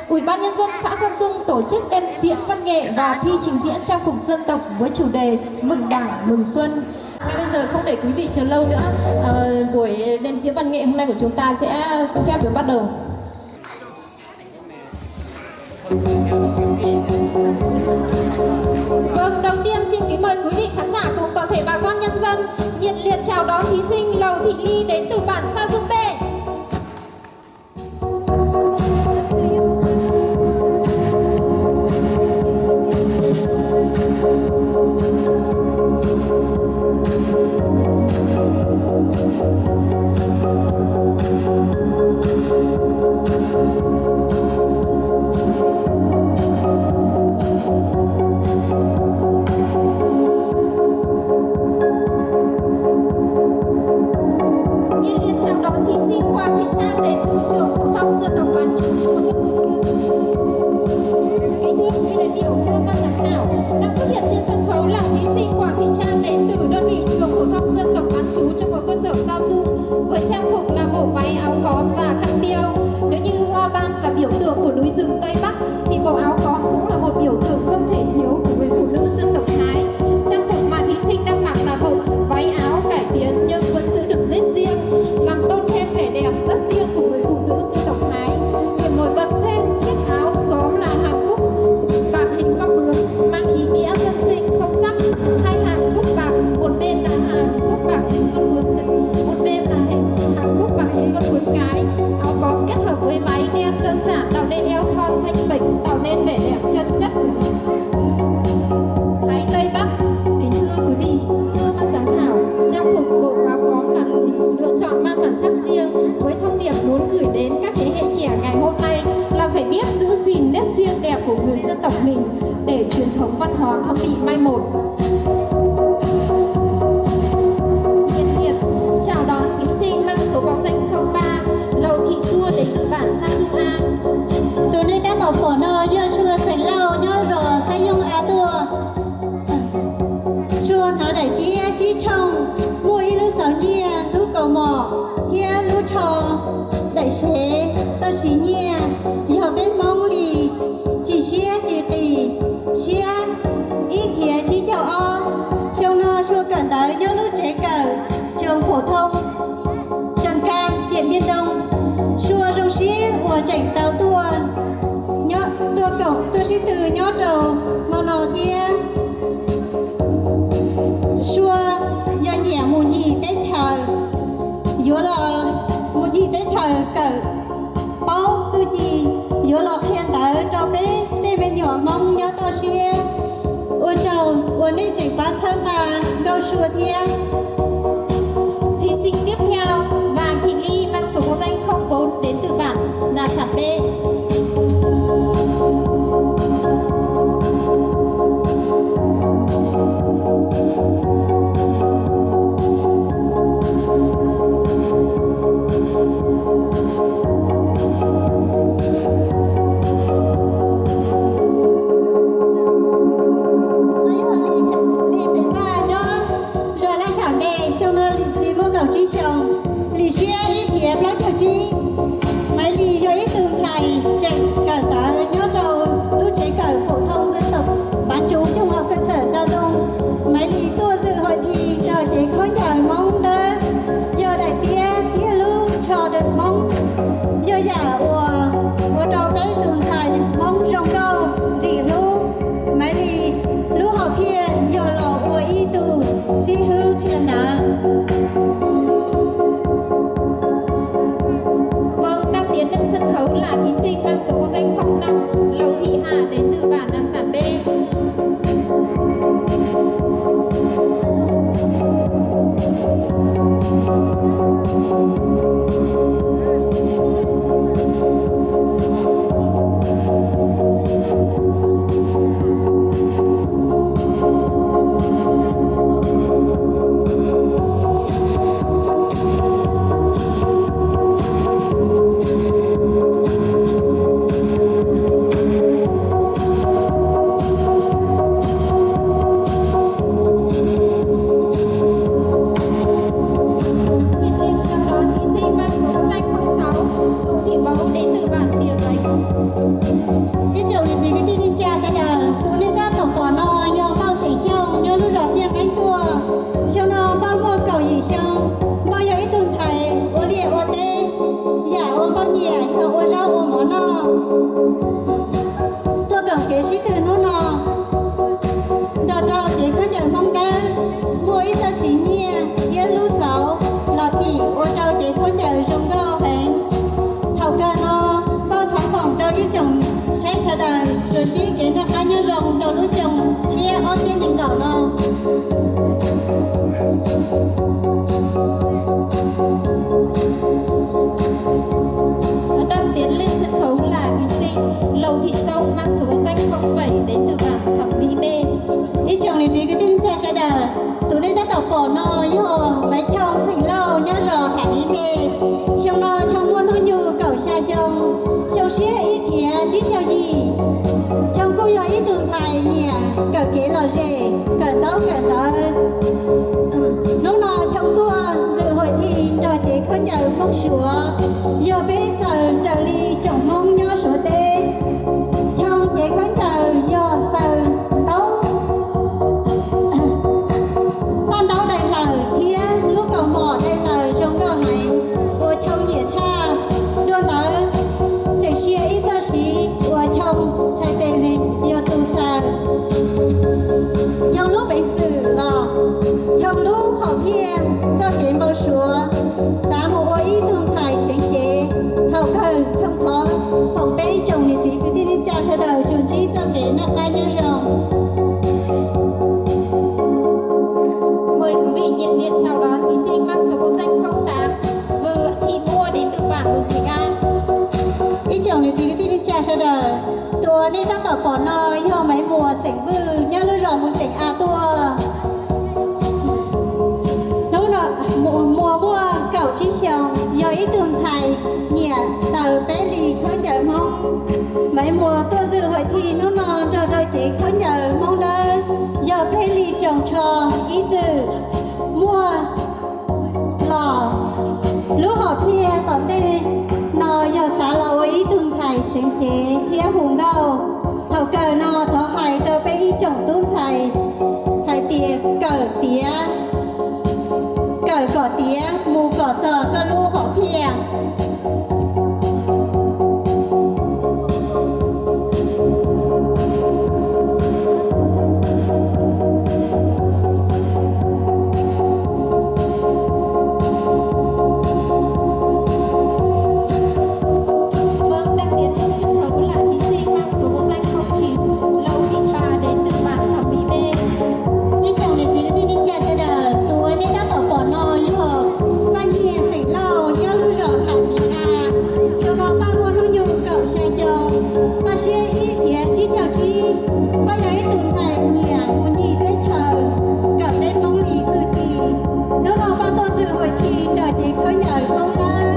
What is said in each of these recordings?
Ủy ban Nhân dân xã Sa Sung tổ chức đêm diễn văn nghệ và thi trình diễn trang phục dân tộc với chủ đề Mừng Đảng, Mừng Xuân. Ngay bây giờ không để quý vị chờ lâu nữa, ờ, buổi đêm diễn văn nghệ hôm nay của chúng ta sẽ xin phép được bắt đầu. Vâng, đầu tiên xin kính mời quý vị khán giả cùng toàn thể bà con nhân dân nhiệt liệt chào đón thí sinh Lầu Thị Ly đến từ bản Sa Sung B. Nhiệt liệt chào đón thí sinh Hoàng Thị Trang đến từ trường phổ thông dân tộc bán trú Trung học cơ sở. Kính thưa quý vị đại biểu, thưa ban giám khảo, đang xuất hiện trên sân khấu là thí sinh Quảng Thị Trang đến từ đơn vị trường phổ thông dân tộc bán trú Trung học cơ sở Sa Sung với trang phục là bộ váy áo cóm và khăn piêu. Nếu như hoa ban là biểu tượng của núi rừng Tây Bắc thì bộ áo cóm cũng là một biểu tượng không thể thiếu của người phụ nữ dân tộc Thái. Trang phục mà thí sinh đang mặc là bộ váy áo cải tiến nhưng vẫn giữ được nét riêng, làm tôn thêm vẻ đẹp rất riêng của người phụ nữ dân tộc Thái. Điểm nổi bật thêm chiếc áo cóm là hàng cúc bạc hình con bướm, mang ý nghĩa dân sinh sâu sắc. Hai hàng cúc bạc, một bên là hàng cúc bạc hình con bướm, một bên là hình hàng cúc bạc hình con bướm cái. Áo cóm kết hợp với váy đen đơn giản tạo nên eo thon thanh lịch, tạo nên vẻ đẹp chân chất. Thái Tây Bắc. Kính thưa quý vị, thưa ban giám khảo, trang phục bộ áo cóm là lựa chọn mang bản sắc riêng với thông điệp muốn gửi đến các thế hệ trẻ ngày hôm nay là phải biết giữ gìn nét riêng đẹp của người dân tộc mình để truyền thống văn hóa không bị mai một. Nhiệt liệt chào đón thí sinh mang số báo danh không ba, Lầu Thị Sua đến từ bản Sa Sung A. Tus neeg tab tom pom no yog Sua xeem Lauj nyob zos Xab Yooj A tuaj. Sua hnov daim tiab tsib tshooj, muaj ib lub txauv nyiaj, lub kaus mom thiab lub tsho daim sev tau siv nyiaj. Yog peb Hmoob li tsis siab tsis qis, siab ib thiav tsib caug ob. Xyoo no Sua kawm ntawv nyob lub tsev kawm trường phổ thông Trần Can, Điện Biên Đông. Sua zoo siab uas tseem tau tuaj, tuaj koom tuaj sib tw nyob rau hmo no thiab. Sua yog nyiam mus ncig teb chaws, yuav los mus ncig teb chaws kawm paub txuj ci, yuav los qhia ntawv rau peb tej me nyuam Hmoob nyob toj siab. Ua tsaug uas nej tseem pab txhawb nqa nkauj Sua thiab. Thí sinh tiếp theo, Vàng Thị Ly mang số báo danh không bốn đến từ bản Nà Sản B. Lis Teem Vaj nyob zos Naj Sam Npe, xyoo no Lis muaj kaum tsib xyoos. Lis siab ib thiav plaub caug tsib. Maiv Lis yog ib tug ntxhais tseem kawm ntawv nyob rau lub tsev kawm phổ thông dân tộc bán trú trung học cơ sở Sa Sông. Maiv Lis tuaj xwm hội thi rau cev khaub ncaws Hmoob dawb, yog daim tiab thiab lub tsho dawb Hmoob, yog yam uas ua rau peb tus ntxhais Hmoob zoo nkauj ntim hlub. Maiv Lis lub hom phiaj yog los ua ib tug xib hwb qhia ntawv. Vâng, đang tiến lên sân khấu là thí sinh mang số báo danh không năm, Lầu Thị Hà đến từ bản Nà Sản B. Ib tsoom niam txiv kwv tij neej tsa sawv daws, tus nej tab tom pom no yog Npauj xeem Xyooj nyob lub zos Tiaj Nqeeb Tuaj. Xyoo no Npauj muaj kaum yim xyoo. Npauj yog ib tug ntxhais ua liaj ua teb, yam uas Npauj nyiam yog ua zaub ua mov noj. Tuaj koom kev sib tw hnub no, nrog rau cev khaub ncaws Hmoob Dawb, muaj ib txoj siv nyiaj thiab lub xauv los phim ua rau cev khaub ncaws zoo nkauj heev. Thaum kawg no, Npauj thov foom rau ib tsoom saib sawv daws tsuas sib kev noj qab nyob zoo rau lub xyoo tshiab ob txhiab nees nkaum no. Đang tiến lên sân khấu là thí sinh Lầu Thị Sông mang số danh không bảy đến từ bản Thẩm Mỹ B. Ib tsoom niam txiv kwv tij neej tsa sawv daws, tus nej tab tom pom no yog Maiv Choo xeem Lauj nyob zos Thẩm Mỹ B. Xyoo no Choo muaj hnub nyoog kaum xya xyoo, xyoo siab ib kiav tsib caug yim. Choo kuj yog ib tug ntxhais nyiam kawm kev lom zem, kawm ntaub kawm ntawv. Hnub no Choo tuaj lwm huam thi nrog cev khaub ncaws Hmoob Suav, yog peb txawm raws li tsoom Hmoob nyob Suav teb. Choo cev khaub ncaws yog txawm ntaub, paj ntaub dai lawm thiab lub kaus mom dai lawm zoo nkauj heev, ua Choo nyiam tshaj. Dua ntawd tseem sia ib txoj siv uas Choo txhais tes yog tus xaws. Choo lub peev xwm los, Choo lub hom phiaj txoj kev npau suav, xav mus ua ib tug ntxhais seev cev. Thaum kawg Choo thov foom peb tsoom niam txiv kwv tij neej tsa sawv daws tsuas ntsib txoj kev noj qab nyob zoo. Mời quý vị nhiệt liệt chào đón thí sinh mang số danh không tám, Vư Thị Mua đến từ bản Mường Thịnh A. Ib tsoom niam txiv kwv tij neej tsa sawv daws, tus uas nej tab tom pom no yog Maiv Muas xeem Vwj nyob lub zos Mus Xeem A tuaj. Hnub no Muas muaj kaum tsib xyoos, yog ib tug ntxhais nyiam taws peb li khaub ncaws Hmoob. Maiv Muas tuaj lwm huam thi hnub no nrog rau cev khaub ncaws Hmoob Dawb, yog peb li tsoos tsho ib txwm muaj los. Lub hom phiaj tom ntej no yog xav los ua ib tug ntxhais seev cev thiab hu nkauj. Thaum kawg no thov hais rau peb ib tsoom tub ntxhais hais tias kawm tiav, kawm kom tiav mus kom txog koj lub hom phiaj. Vâng, đang tiến lên sân khấu là thí sinh mang số danh không chín, Lầu Thị Bà đến từ bản Thẩm Mỹ B. Ib tsoom niam txiv kwv tij neej tsa sawv daws, tus uas nej tab tom pom no yog Paj Nyiag xeem Lauj nyob lub zos Thẩm Mỹ A. Xyoo no Paj muaj hnub nyoog kaum xya xyoo, Paj siab ib kiav tsib caug tsib. Paj yog ib tug ntxhais nyiam mus ncig teb chaws, kawm peb Hmoob li txuj ci. Hnub no Paj tuaj lwm huam thi nrog cev khaub ncaws Hmoob Dawb,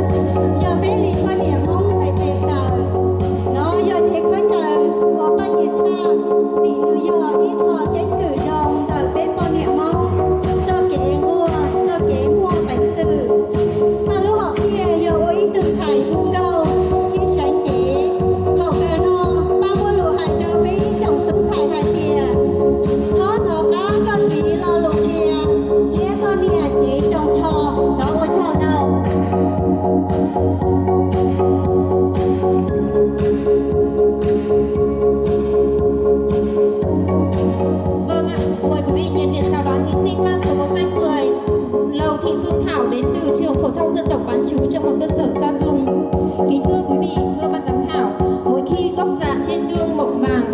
yog peb li poj niam Hmoob txhais tes taws. No yog cev khaub ncaws uas Paj nyiam tshaj, vim nws yog ib qho ceeb twm zoo ntawm peb poj niam Hmoob txoj kev muaj, txoj kev muaj peev xwm. Paj lub hom phiaj yog ua ib tug ntxhais hu nkauj thiab seev cev. Thaum kawg no Paj muaj lus hais rau peb ib tsoom tub ntxhais hais tias, thov hnov qab koj txiv lo lus qhia thiab koj niam cev tsoos tsho, thov ua tsaug ntau. Vâng ạ, mời quý vị nhiệt liệt chào đón thí sinh mang số màu xanh mười, Lầu Thị Phương Thảo đến từ trường phổ thông dân tộc bán trú trường học cơ sở Sa Dung. Kính thưa quý vị, thưa ban giám khảo, mỗi khi gốc rạ trên nương mộc màng,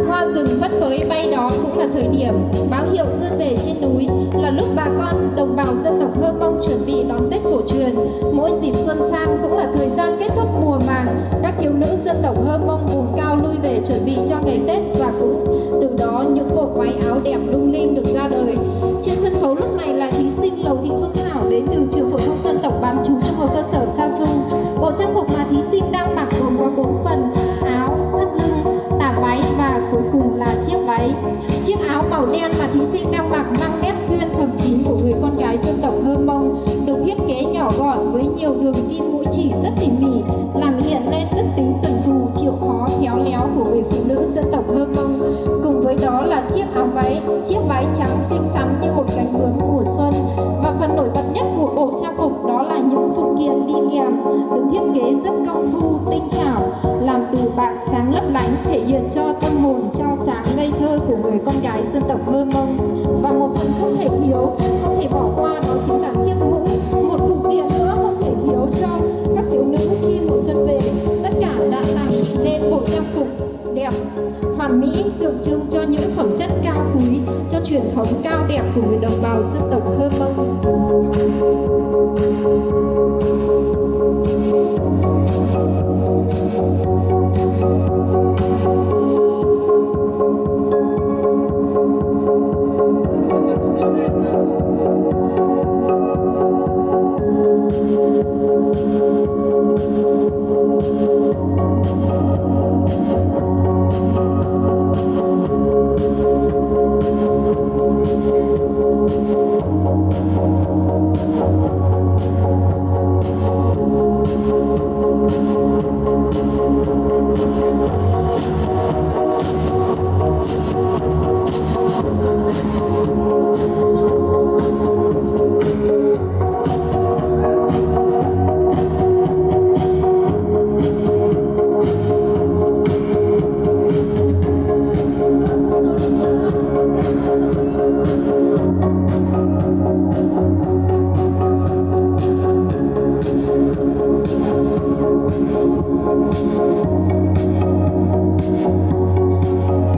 hoa rừng phất phới bay đó cũng là thời điểm báo hiệu xuân về trên núi, là lúc bà con đồng bào dân tộc Hơ Mông chuẩn bị đón Tết cổ truyền. Mỗi dịp xuân sang cũng là thời gian kết thúc mùa màng, các thiếu nữ dân tộc Hơ Mông vùng cao lui về chuẩn bị cho ngày Tết và cũng từ đó những bộ váy áo đẹp lung linh được ra đời. Trên sân khấu lúc này là thí sinh Lầu Thị Phương Thảo đến từ trường phổ thông dân tộc bán trú trung học cơ sở Sa Dung. Bộ trang phục mà thí sinh đang mặc gồm có bốn phần: áo, thắt lưng, tà váy và cuối cùng là chiếc váy. Chiếc áo màu đen mà thí sinh đang mặc mang nét duyên thẩm kín của người con gái dân tộc Hơ Mông, được thiết kế nhỏ gọn với nhiều đường kim mũi chỉ rất tỉ mỉ, làm hiện lên đức tính cần cù chịu khó Làm từ bạc sáng lấp lánh, thể hiện cho tâm hồn trong sáng ngây thơ của người con gái dân tộc Hơ Mông. Và một phần không thể thiếu, không thể bỏ qua, đó chính là chiếc mũ, một phụ kiện nữa không thể thiếu cho các thiếu nữ khi mùa xuân về. Tất cả đã làm nên bộ trang phục đẹp, hoàn mỹ, tượng trưng cho những phẩm chất cao quý, cho truyền thống cao đẹp của người đồng bào dân tộc Hơ